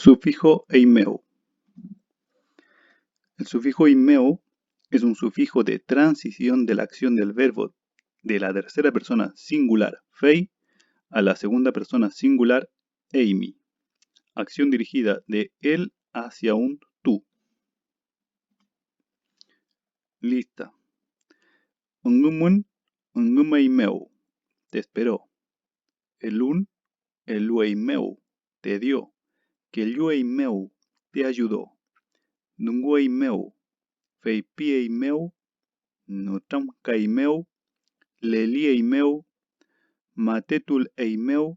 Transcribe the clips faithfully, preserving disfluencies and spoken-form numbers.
Sufijo eimew. El sufijo eimew es un sufijo de transición de la acción del verbo de la tercera persona singular fei a la segunda persona singular eimi. Acción dirigida de él hacia un tú. Lista. Üngümün, üngümeeymew, te esperó. Elun, elueeymew, te dio. Kellueeymew, te ayudó. Dungueeymew, feypieeymew, nütramkaeymew, lelieeymew, matetuleeymew,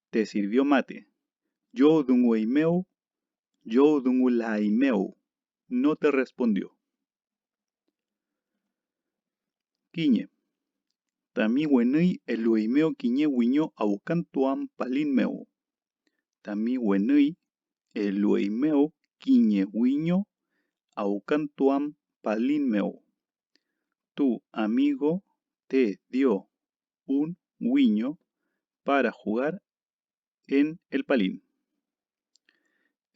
te sirvió mate. Llowdungueeymew, llowdungulaeymew, no te respondió. Kiñe. Tami wenüy elueymew kiñe wiño awkantuam palin mew. Tami wenüy elueymew kiñe wiño awkantuam palin mew. Tu amigo te dio un wiño para jugar en el palin.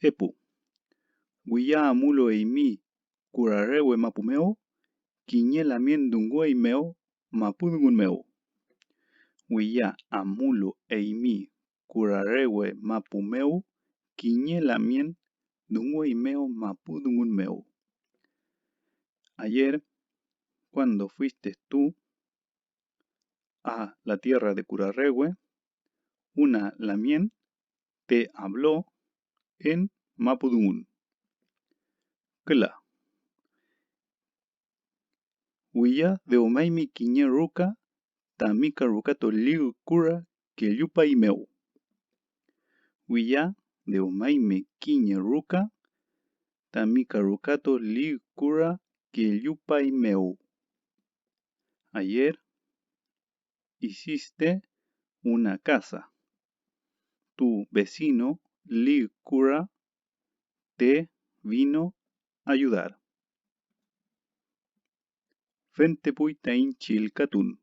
Epu. Wiya amulu eymi kurarewe mapu mew, kiñe lamien dungueeymew mapu dungun mew. Wiya amulu eymi kurarewe mapu mew, kiñe lamien dungueeymew mapu dungun mew. Ayer, cuando fuiste tú a la tierra de Curarrehue, una lamien te habló en mapudungun. Küla. Wiya dewmaymi kiñe ruka tami karukato lig kura kellupaeymew. Wiya dewmaymi kiñe ruka tami karukato lig kura kellupaeymew. Ayer hiciste una casa. Tu vecino lig kura te vino a ayudar. Fentepuy taiñ chillkatun.